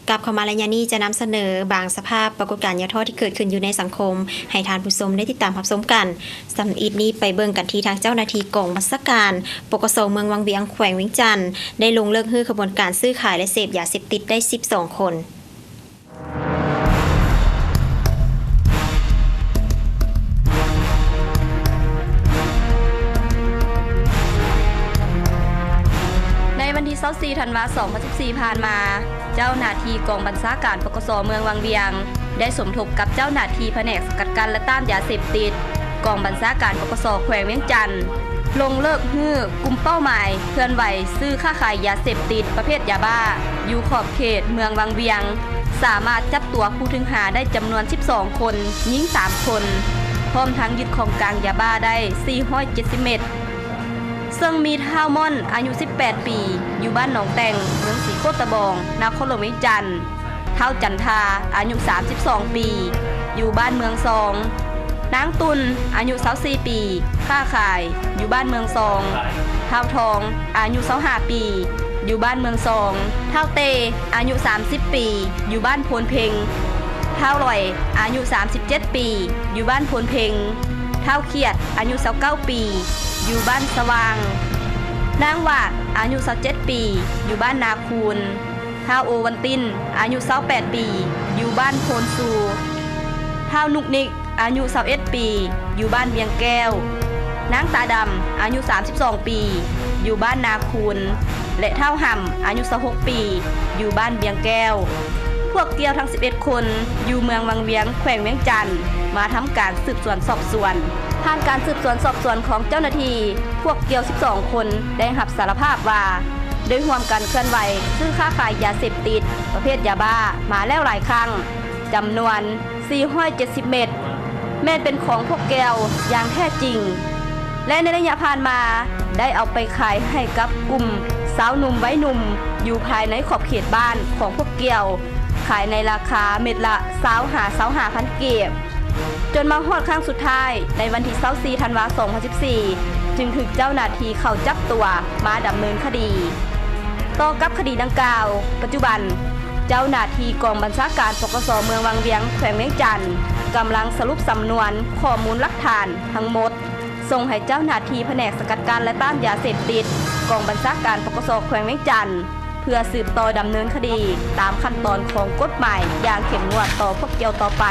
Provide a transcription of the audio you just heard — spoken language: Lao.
ກັບເຂົ້າມາໄລຍະນີ້ຈະນຳສະເໜີບາງສະພາບປາກົດການຢ່າທໍ້ທີ່ເກີດຂຶ້ນຢູ່ໃນສັງຄົມ ໃຫ້ທ່ານຜູ້ຊົມໄດ້ຕິດຕາມຮັບຊົມກັນ. ສຳອິດນີ້ໄປເບິ່ງກັນທີ່ທາງເຈົ້າໜ້າທີ່ກອງບັນຊາການ ປກສ ເມືອງວັງວຽງ ແຂວງວຽງຈັນ ໄດ້ລົງເລີກຮື້ຂະບວນການຊື້ຂາຍ ແລະ ເສບຢາເສບຕິດໄດ້ສິບສອງຄົນ. ໃນວັນທີຊາວສີ່ ທັນວາ ສອງພັນສິບສີ່ ຜ່ານມາ, ເຈົ້າໜ້າທີ່ກອງບັນຊາການ ປກສ ເມືອງວັງວຽງ ໄດ້ສົມທົບກັບເຈົ້າໜ້າທີ່ພະແນກສະກັດກັ້ນ ແລະ ຕ້ານຢາເສບຕິດ ກອງບັນຊາການ ປກສ ແຂວງວຽງຈັນ ລົງເລີກຮື້ກຸ່ມເປົ້າໝາຍເຄື່ອນໄຫວຊື້ຄ້າຂາຍຢາເສບຕິດປະເພດຢາບ້າ ຢູ່ຂອບເຂດເມືອງວັງວຽງ, ສາມາດຈັບຕົວຜູ້ຖືກຫາໄດ້ຈຳນວນສິບສອງຄົນ, ຍິງສາມຄົນ, ພ້ອມທັງຍຶດຂອງກາງຢາບ້າໄດ້ສີ່ຮ້ອຍເຈັດສິບເມັດ, ເຊິ່ງມີທ້າວມ່ອນ ອາຍຸສິບແປດປີ ຢູ່ບ້ານໜອງແຕ່ງ ເມືອງສີໂຄດຕະບອງ ນະຄອນຫຼວງວຽງຈັນ, ທ້າວຈັນທາ ອາຍຸສາມສິບສອງປີ ຢູ່ບ້ານເມືອງຊອງ, ນາງຕຸ່ນ ອາຍຸຊາວສີ່ປີ ຄ້າຂາຍ ຢູ່ບ້ານເມືອງຊອງ, ທ້າວທອງ ອາຍຸຊາວຫ້າປີ ຢູ່ບ້ານເມືອງຊອງ, ທ້າວເຕ້ ອາຍຸສາມສິບປີ ຢູ່ບ້ານໂພນເພັງ, ທ້າວຫຼອຍ ອາຍຸສາມສິບເຈັດປີ ຢູ່ບ້ານໂພນເພັງ, ທ້າວຂຽດ ອາຍຸຊາວເກົ້າປີ ຢູ່ບ້ານສະຫວ່າງ, ນາງຫວາດ ອາຍຸຊາວເຈັດປີ ຢູ່ບ້ານນາຄູນ, ທ້າວໂອວັນຕິນ ອາຍຸຊາວແປດປີ ຢູ່ບ້ານໂພນຊູ, ທ້າວນຸກນິກ ອາຍຸຊາວເອັດປີ ຢູ່ບ້ານວຽງແກ້ວ, ນາງຕາດຳ ອາຍຸສາມສິບສອງປີ ຢູ່ບ້ານນາຄູນ ແລະ ທ້າວຫຳ ອາຍຸຊາວຫົກປີ ຢູ່ບ້ານວຽງແກ້ວ. ພວກກ່ຽວທັງສິບເອັດຄົນ ຢູ່ເມືອງວັງວຽງ ແຂວງວຽງຈັນ ມາທຳການສືບສວນສອບສວນ. ຜ່ານການສືບສວນສອບສວນຂອງເຈົ້າໜ້າທີ່, ພວກກ່ຽວສິບສອງຄົນ ໄດ້ຮັບສາລະພາບວ່າ ໄດ້ຮ່ວມກັນເຄື່ອນໄຫວຊື້ຄ້າຂາຍຢາເສບຕິດປະເພດຢາບ້າມາແລ້ວຫຼາຍຄັ້ງ, ຈຳນວນສີ່ຮ້ອຍເຈັດສິບເມັດ ແມ່ນເປັນຂອງພວກກ່ຽວຢ່າງແທ້ຈິງ ແລະ ໃນໄລຍະຜ່ານມາ ໄດ້ເອົາໄປຂາຍໃຫ້ກັບກຸ່ມຊາວໜຸ່ມໄວໜຸ່ມ ຢູ່ພາຍໃນຂອບເຂດບ້ານຂອງພວກກ່ຽວ ຂາຍໃນລາຄາເມັດລະຊາວຫາຊາວຫ້າພັນກີບ. ຈົນມາຮອດຄັ້ງສຸດທ້າຍ ໃນວັນທີຊາວສີ່ ທັນວາ ສອງພັນສິບສີ່ ຈຶ່ງຖືກເຈົ້າໜ້າທີ່ເຂົ້າຈັບຕົວມາດຳເນີນຄະດີ. ຕໍ່ກັບຄະດີດັ່ງກ່າວ, ປັດຈຸບັນ ເຈົ້າໜ້າທີ່ກອງບັນຊາການ ປກສ ເມືອງວັງວຽງ ແຂວງວຽງຈັນ ກຳລັງສະຫຼຸບສຳນວນຂໍ້ມູນຫຼັກຖານທັງໝົດ ສົ່ງໃຫ້ເຈົ້າໜ້າທີ່ພະແນກສະກັດກັ້ນ ແລະ ຕ້ານຢາເສບຕິດ ກອງບັນຊາການ ປກສ ແຂວງວຽງຈັນ ເພື່ອສືບຕໍ່ດຳເນີນຄະດີຕາມຂັ້ນຕອນຂອງກົດໝາຍຢ່າງເຂັ້ມງວດຕໍ່ພວກກ່ຽວຕໍ່ໄປ.